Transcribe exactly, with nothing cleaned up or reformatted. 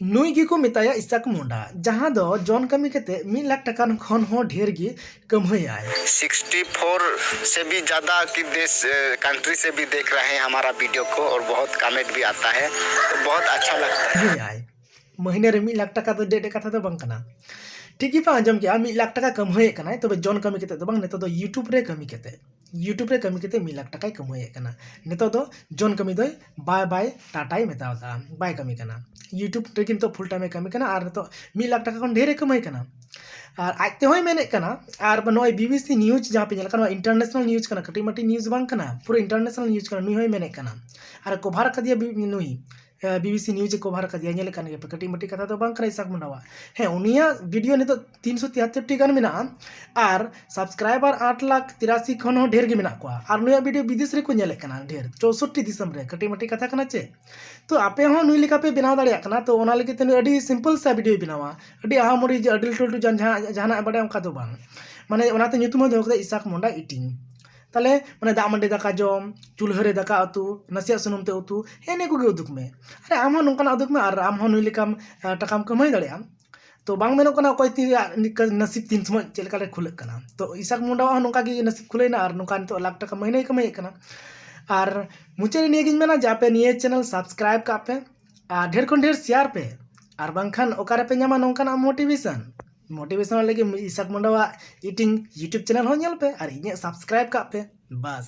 ᱱᱩᱭ ᱜᱮᱠᱚ ᱢᱮᱛᱟᱭᱟ ᱤᱥᱟᱠ ᱢᱩᱱᱰᱟ, ᱡᱟᱦᱟᱸ ᱫᱚ ᱡᱚᱱ ᱠᱟᱹᱢᱤ ᱠᱟᱛᱮ ᱢᱤᱫ ᱞᱟᱠᱷ ᱴᱟᱠᱟ ᱠᱷᱚᱱ ᱦᱚᱸ ᱰᱷᱮᱨ ᱜᱮ ᱠᱟᱹᱢᱦᱟᱹᱭᱟᱭ᱾ सिक्सटी फोर से भी ज़्यादा की देश कंट्री से भी देख रहे हैं हमारा वीडियो को और बहुत कमेंट भी आता है, तो बहुत अच्छा लगता है। ᱠᱟᱹᱢᱦᱟᱹᱭᱟᱭ ᱢᱟᱹᱦᱱᱟᱹ ᱨᱮ ᱢᱤᱫ ᱞᱟᱠᱷ ᱴᱟᱠᱟ ᱫᱚ ᱰᱮᱰ ᱠᱟᱛᱷᱟ ᱫᱚ ᱵᱟᱝ ᱠᱟᱱᱟ᱾ ᱴᱷᱤᱠ ᱜᱮᱯᱮ ᱟᱸᱡᱚᱢ ᱠᱮᱜᱼᱟ, ᱢᱤᱫ ᱞᱟᱠᱷ ᱴᱟᱠᱟ ᱠᱟᱹᱢᱦᱟᱹᱭᱮᱫ ᱠᱟᱱᱟᱭ, ᱛᱚᱵᱮ ᱡᱚᱱ ᱠᱟᱹᱢᱤ ᱠᱟᱛᱮ ᱫᱚ ᱵᱟᱝ, ᱱᱤᱛᱚᱜ ᱫᱚ YouTube ᱨᱮ ᱠᱟᱹᱢᱤ ᱠᱟᱛᱮ YouTube ᱨᱮ ᱠᱟᱹᱢᱤ ᱠᱟᱛᱮ ᱢᱤᱫ ᱞᱟᱠᱷ ᱴᱟᱠᱟᱭ ᱠᱟᱹᱢᱦᱟᱹᱭᱮᱫ ᱠᱟᱱᱟ᱾ ᱱᱤᱛᱚᱜ ᱫᱚ ᱡᱚᱱ ᱠᱟᱹᱢᱤ ᱫᱚᱭ ᱵᱟᱭ ᱵᱟᱭ ᱴᱟᱴᱟᱭ ᱢᱮᱛᱟᱣᱫᱟ, ᱵᱟᱭ ᱠᱟᱹᱢᱤ ᱠᱟᱱᱟ᱾ YouTube ᱨᱮᱜᱮ ᱱᱤᱛᱚᱜ ᱯᱷᱩᱞ ᱴᱟᱭᱤᱢᱮ ᱠᱟᱹᱢᱤ ᱠᱟᱱᱟ ᱟᱨ ᱱᱤᱛᱚᱜ ᱢᱤᱫ ᱞᱟᱠᱷ ᱴᱟᱠᱟ ᱠᱷᱚᱱ ᱰᱷᱮᱨᱮ ᱠᱟᱹᱢᱦᱟᱹᱭ ᱠᱟᱱᱟ᱾ ᱟᱨ ᱟᱡ ᱛᱮᱦᱚᱸᱭ ᱢᱮᱱᱮᱫ ᱠᱟᱱᱟ, ᱟᱨ ᱱᱚᱜᱼᱚᱭ BBC news ᱡᱟᱦᱟᱸ ᱯᱮ ᱧᱮᱞ ᱠᱟᱱᱟ, ᱱᱚᱣᱟ international news ᱠᱟᱱᱟ, ᱠᱟᱹᱴᱤᱡ ᱢᱟᱹᱴᱤᱡ news ᱵᱟᱝ ᱠᱟᱱᱟ, ᱯᱩᱨᱟᱹ international news ᱠᱟᱱᱟ᱾ ᱱᱩᱭ ᱦᱚᱸᱭ ᱢᱮᱱᱮᱫ ᱠᱟᱱᱟ ᱟᱨ ᱠᱚᱵᱷᱟᱨ ᱠᱟᱫᱮᱭᱟ ᱵᱤ- ᱱᱩᱭ BBC news ᱮ ᱠᱚᱵᱷᱟᱨ ᱠᱟᱫᱮᱭᱟ, ᱧᱮᱞᱮᱫ ᱠᱟᱱ ᱜᱮᱭᱟ ᱯᱮ, ᱠᱟᱹᱴᱤᱡ ᱢᱟᱹᱴᱤᱡ ᱠᱟᱛᱷᱟ ᱫᱚ ᱵᱟᱝ ᱠᱟᱱᱟ ᱤᱥᱟᱠ ᱢᱩᱱᱰᱟᱣᱟᱜ᱾ ᱦᱮᱸ, ᱩᱱᱤᱭᱟᱜ ᱵᱷᱤᱰᱤᱭᱳ ᱱᱤᱛᱚᱜ ᱛᱤᱱᱥᱚ ᱛᱤᱦᱟᱛᱛᱚᱨ ᱴᱤ ᱜᱟᱱ ᱢᱮᱱᱟᱜᱼᱟ ᱟᱨ ᱥᱟᱵᱥᱠᱨᱟᱭᱵᱟᱨ ᱟᱴ ᱞᱟᱠᱷ ᱛᱤᱨᱟᱥᱤ ᱠᱷᱚᱱ ᱦᱚᱸ ᱰᱷᱮᱨ ᱜᱮ ᱢᱮᱱᱟᱜ ᱠᱚᱣᱟ᱾ ᱟᱨ ᱱᱩᱭᱟᱜ ᱵᱷᱤᱰᱤᱭᱳ ᱵᱤᱫᱮᱥ ᱨᱮᱠᱚ ᱧᱮᱞᱮᱫ ᱠᱟᱱᱟ ᱰᱷᱮᱨ, ᱪᱳᱥᱳᱴᱴᱤ ᱫᱤᱥᱚᱢ ᱨᱮ᱾ ᱠᱟᱹᱴᱤᱡ ᱢᱟᱹᱴᱤᱡ ᱠᱟᱛᱷᱟ ᱠᱟᱱᱟ ᱪᱮ? ᱛᱚ ᱟᱯᱮ ᱦᱚᱸ ᱱᱩᱭ ᱞᱮᱠᱟ ᱯᱮ ᱵᱮᱱᱟᱣ ᱫᱟᱲᱮᱭᱟᱜ ᱠᱟᱱᱟ, ᱛᱚ ᱚᱱᱟ ᱞᱟᱹᱜᱤᱫ ᱛᱮ ᱱᱩᱭ ᱟᱹᱰᱤ ᱥᱤᱢᱯᱚᱞ ᱥᱟ ᱵᱷᱤᱰᱤᱭᱳᱭ ᱵᱮᱱᱟᱣᱟ, ᱟᱹᱰᱤ ᱟᱦᱟᱢᱚᱲᱤ ᱡᱮ ᱟᱹᱰᱤ ᱞᱟᱹᱴᱩ ᱞᱟᱹᱴᱩ ᱡᱟᱦᱟᱸ ᱡᱟᱦᱟᱱᱟᱜ ᱮ ᱵᱟᱰᱟᱭᱟ ᱚᱱᱠᱟ ᱫᱚ ᱵᱟᱝ᱾ ᱢᱟᱱᱮ ᱚᱱᱟᱛᱮ ᱧᱩᱛᱩᱢ ᱦᱚᱸ ᱫᱚᱦᱚ ᱠᱟᱫᱟ ᱤᱥᱟᱠ ᱢᱩᱱᱰᱟ ᱤᱴᱤᱝ᱾ ᱛᱟᱦᱞᱮ ᱢᱟᱱᱮ ᱫᱟᱜ ᱢᱟᱹᱰᱤ ᱫᱟᱠᱟ ᱡᱚᱢ, ᱪᱩᱞᱦᱟᱹ ᱨᱮ ᱫᱟᱠᱟ ᱩᱛᱩ, ᱱᱟᱥᱮᱭᱟᱜ ᱥᱩᱱᱩᱢ ᱛᱮ ᱩᱛᱩ, ᱦᱮᱸ ᱱᱤᱭᱟᱹ ᱠᱚᱜᱮ ᱩᱫᱩᱜ ᱢᱮ᱾ ᱟᱨᱮ ᱟᱢ ᱦᱚᱸ ᱱᱚᱝᱠᱟᱱᱟᱜ ᱩᱫᱩᱜ ᱢᱮ ᱟᱨ ᱟᱢ ᱦᱚᱸ ᱱᱩᱭ ᱞᱮᱠᱟᱢ ᱟᱸ, ᱴᱟᱠᱟᱢ ᱠᱟᱹᱢᱦᱟᱹᱭ ᱫᱟᱲᱮᱭᱟᱜᱼᱟ᱾ ᱛᱚ ᱵᱟᱝ ᱢᱮᱱᱚᱜ ᱠᱟᱱᱟ ᱚᱠᱚᱭ ᱛᱤᱱᱟᱹᱜ ᱱᱤᱠᱟᱹ ᱱᱟᱥᱤᱵ ᱛᱤᱱ ᱥᱚᱢᱚᱭ ᱪᱮᱫ ᱞᱮᱠᱟ ᱨᱮ ᱠᱷᱩᱞᱟᱹᱜ ᱠᱟᱱᱟ᱾ ᱛᱚ ᱤᱥᱟᱠ ᱢᱩᱱᱰᱟᱣᱟᱜ ᱦᱚᱸ ᱱᱚᱝᱠᱟ ᱜᱮ ᱱᱟᱥᱤᱵ ᱠᱷᱩᱞᱟᱹᱭᱱᱟ ᱟᱨ ᱱᱚᱝᱠᱟ ᱱᱤᱛᱚᱜ ᱞᱟᱠᱷ ᱴᱟᱠᱟ ᱢᱟᱹᱦᱱᱟᱹᱭ ᱠᱟᱹᱢᱦᱟᱹᱭᱮᱫ ᱠᱟᱱᱟ᱾ ᱟᱨ ᱢᱩᱪᱟᱹᱫ ᱨᱮ ᱱᱤᱭᱟᱹ ᱜᱤᱧ ᱢᱮᱱᱟ ᱡᱮ ᱟᱯᱮ ᱱᱤᱭᱟᱹ ᱪᱮᱱᱮᱞ ᱥᱟᱵᱥᱠᱨᱟᱭᱤᱵ ᱠᱟᱜ ᱯᱮ ᱟᱨ ᱰᱷᱮᱨ ᱠᱷᱚᱱ ᱰᱷᱮᱨ ᱥᱮᱭᱟᱨ ᱯᱮ, ᱟᱨ ᱵᱟᱝᱠᱷᱟᱱ ᱚᱠᱟ ᱨᱮᱯᱮ ᱧᱟᱢᱟ ᱱᱚᱝᱠᱟᱱᱟᱜ ᱢᱳᱴᱤᱵᱷᱮᱥᱚᱱ? ᱢᱳᱴᱤᱵᱷᱮᱥᱚᱱ ᱞᱟᱹᱜᱤᱫ ᱤᱥᱟᱠ ᱢᱩᱱᱰᱟᱣᱟᱜ ᱤᱴᱤᱝ YouTube ᱪᱮᱱᱮᱞ ᱦᱚᱸ ᱧᱮᱞ ᱯᱮ ᱟᱨ ᱤᱧᱟᱹᱜ ᱥᱟᱵᱥᱠᱨᱟᱭᱤᱵ ᱠᱟᱜ ᱯᱮ᱾ ᱵᱟᱥ᱾